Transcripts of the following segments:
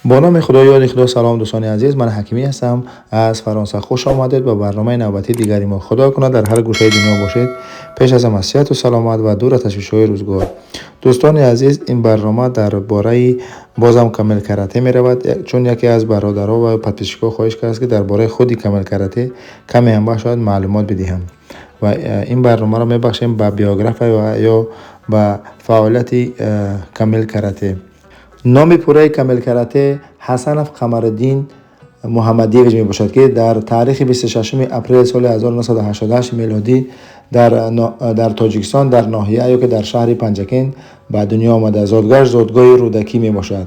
Бо номи Худо, ёди Худо. Салом, дӯстони азиз, ман Ҳакимӣ ҳастам аз Фаронса. Хуш омадед ба барномаи навбатии дигари мо. Худо кунад, дар ҳар гӯшаи дунё бошед, пеш аз ҳама сиҳату саломат ва дур аз ташвишҳои рӯзгор. Дӯстони азиз, ин барнома дар бораи бозам Камил Карате меравад, чун яке аз бародаро ва подписчикҳо хоҳиш кардааст, ки дар бораи худи Камил Карате каме ҳам бошад маълумот бидиҳам ва ин барномаро мебахшем ба биография ва ё ба фаъолияти Камил Карате. Номи пурраи Камил Карате Ҳасанов Қамариддин Муҳаммадиевич мебошад, ки дар таърихи 26 апрели соли 1988 мелодӣ дар Тоҷикистон, дар ноҳия ё ки дар шаҳри Панҷакент ба дунё омада. Зодгоҳаш зодгоҳи Рӯдакӣ мебошад.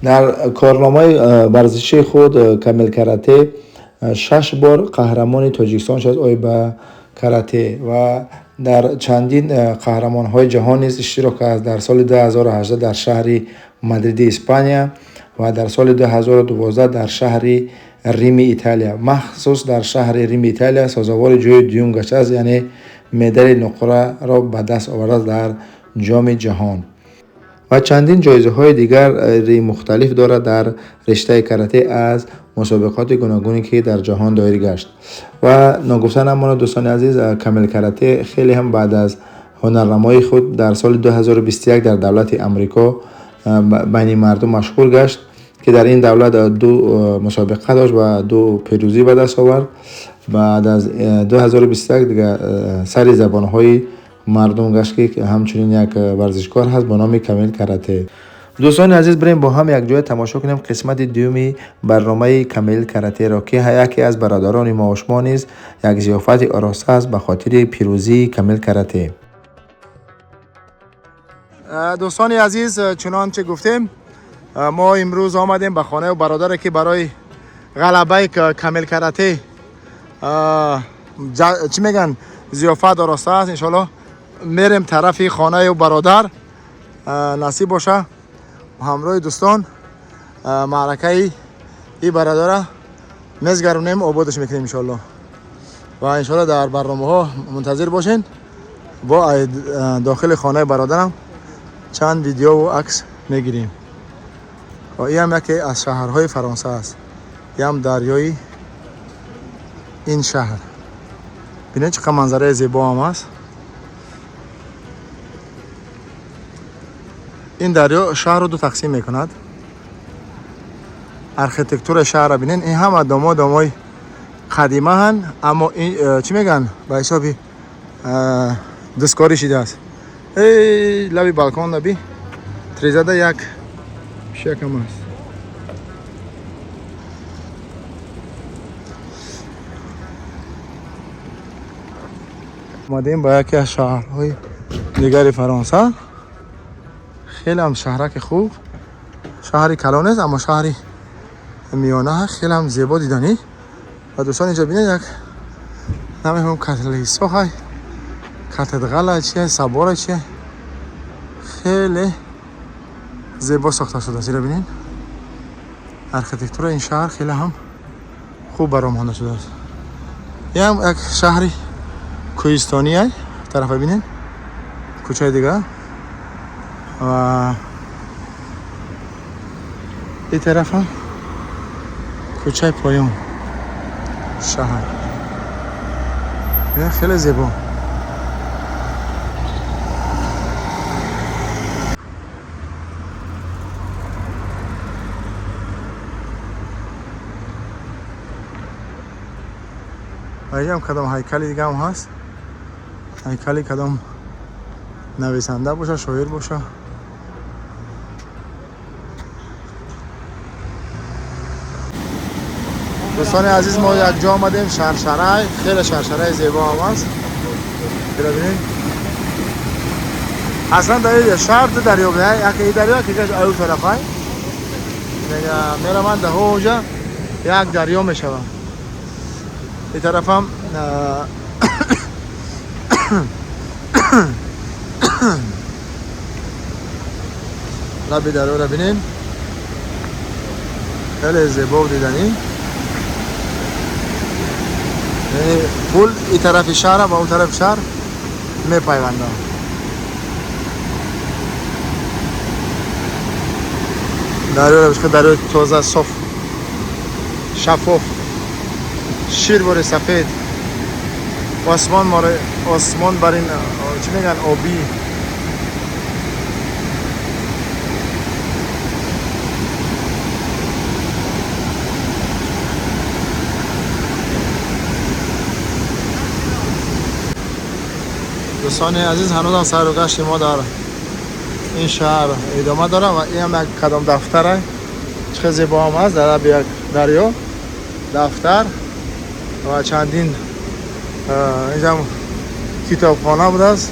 Дар корномаи варзишии худ Камил Карате шаш бор қаҳрамони Тоҷикистон шудааст оид ба карате ва дар чандин қаҳрамонҳои ҷаҳон низ иштирок кард: дар соли 2018 дар шаҳри Мадриди Испания ва дар соли 2012 дар шаҳри Рими Италия. Махсус дар шаҳри Рими Италия сазовори ҷои дуюм гаштааст, яъне медали нуқраро ба даст овардааст дар Ҷоми ҷаҳон ва чандин ҷоизаҳои дигари мухталиф дорад дар риштаи карате аз мусобиқоти гуногуне, ки дар ҷаҳон доир гашт. Ва ногуфта намонад, дӯстони азиз, Камил Карате хеле ҳам баъд аз ҳунарнамоии худ дар соли 2021 дар давлати Амрико байни мардум машҳур гашт, ки дар ин давлат ду мусобиқа дошт ва ду пирӯзӣ ба даст овард. Баъд аз 2021 дигар сари забонҳои мардум гашт, ки ҳамчунин як варзишкор ҳаст бо номи Камил Карате. Дӯстони азиз, бирем бо ҳам якҷоя тамошо кунем қисмати дуюми барномаи Камил Каратеро, ки яке аз бародарони мо шумо низ як зиёфати ороста аст ба хотири пирӯзии Камил Карате. Дӯстони азиз, чунонче гуфтем, мо имрӯз омадем ба хонаи бародаре, ки барои ғалабаи Камил Карате, чӣ мегӯянд, зиёфат оростааст. Иншоалло, мерем тарафи хонаи бародар. Насиб боша, ҳамроҳи дӯстон маъракаи и бародара мезгаронем, ободаш мекунем, иншоалло. Ва иншоалло, дар барномаҳо мунтазир бошен. Бо дохили хонаи бародарам чанд видеову акс мегирем. Ва иам яке аз шаҳрҳои Фаронса аст, иам дарёи ин шаҳр. Бинед, чӣ қадр манзараи зебо ҳам аст. Ин дарё шаҳрро ду тақсим мекунад. Архитектураи шаҳрро бинед. Ин ҳама домо домои қадимаанд, аммо ин чӣ мегӯянд, ба ҳисоби дусткорӣ шидааст. Эй, лаби балкон наби трезада як пишакам аст. Омадем ба яке аз шаҳрҳои дигари Фаронса. Хеле ҳам шаҳраки хуб, шаҳри калон нест, аммо шаҳри миёна, хеле ҳам зебо, диданӣ. Ва дӯстон, инҷо бинед, як намефаҳмам, калисо ҳай, катедрала чия, собора чия, хеле зебо сохта шудааст. Иро бинед, архитектураи ин шаҳр хеле ҳам хуб баромонда шудааст. Ям як шаҳри кӯҳистонӣ. Тарафа бинед, кӯчаи дигар ва ин тарафам кӯчаи поён шаҳр. Хеле зебо. Ва инҷам кадом ҳайкали дигаам ҳаст, ҳайкали кадом нависанда боша, шоир боша. Дӯстони азиз, мо якҷо омадем Шаршарай. Хеле шаршараи зебо ҳам аст. Бира бинед, аслан дар шаҳр ду дарё, яке и дарё, яке аю тарафай мераванд, даҳо оҷа як дарё мешаванд. И тарафам лаби дарёро бинем. Хеле зебо диданӣ. Яъне пул ин тарафи шаҳра ба он тарафи шаҳр мепайвандад. Дарёро дарёи тоза, соф, шаффоф, шир бори сафед, осмон море, осмон бар ин чӣ мегӯянд, обӣ. Дӯстони азиз, ҳанӯзам сайру гашти мо дар ин шаҳр идома дорад ва ин ҳам як кадом дафтаре, чӣ хел зебо ҳам аст, дар лаби як дарё дафтар ва чандин инҷам китобхона будааст.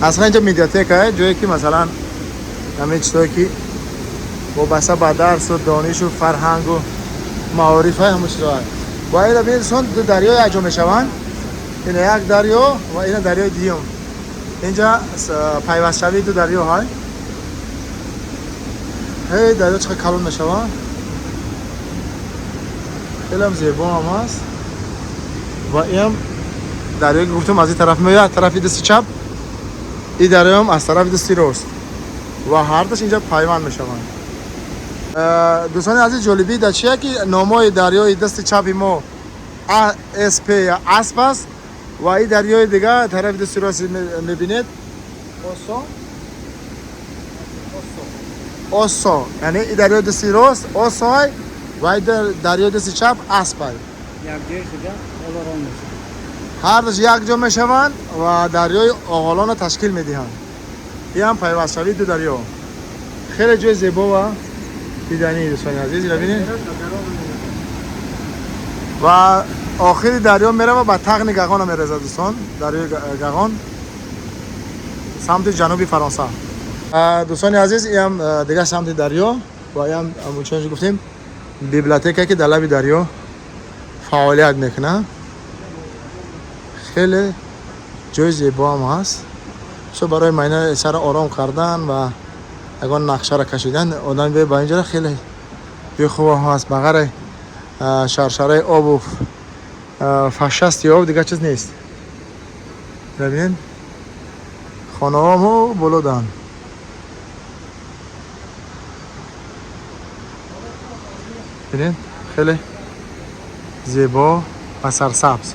Аслан инҷа медиатека, ҷое ки масалан ҳамаи чизҳое ки вобаста ба дарсу донишу фарҳангу маориф ҳама чизҳо ҳаст. Ва ина бинед дӯстон, ду дарё якҷо мешаванд. Ина як дарё ва ина дарёи дуюм. Инҷа пайвастшавии ду дарё ҳаст. Ҳей, дарё чӣ қадр калон мешавад, хеле ҳам зебо ҳам аст. Ва ин дарёе ки гуфтам аз ин тараф меояд, аз тарафи дасти чап, ин дарёам аз тарафи дасти рост ва ҳардуш инҷа пайванд мешаванд. Дӯстони азиз, ҷолибӣ дар чие ки номҳои дарёи дасти чапи мо АСП я асп аст ва ин дарёи дига тарафи дасти рост мебинед Осо, Осо, яъне ин дарёи дасти рост Осой ва ин дарёи дасти чап Аспай. Ҳардуш якҷо мешаванд ва дарёи Оғолонро ташкил медиҳанд. Ин ҳам пайвастшавии ду дарё. Хеле ҷои зебо ва диданӣ дӯстони азиз, инро бинед. Ва охири дарё мерава ба тағни Гағона мерезад дӯстон, дарёи Гағон самти ҷануби Фаронса. Дӯстони азиз, ин ҳам дигар самти дарё ва ин ҳам чунон гуфтем библиотека ки дар лаби дарё фаъолият мекунад. Хеле ҷои зебо ҳам ҳаст. Бисёр барои майнаи сара ором кардан ва ягон нақшаро кашидан одам биёяд ба инҷоро, хеле ҷои хуб ҳам ҳаст. Ба ғайри шаршараи обу фашасти об дигар чиз нест. Бибинед, хонаҳо боло даҳанд. Бинед, хеле зебо ва сарсабз.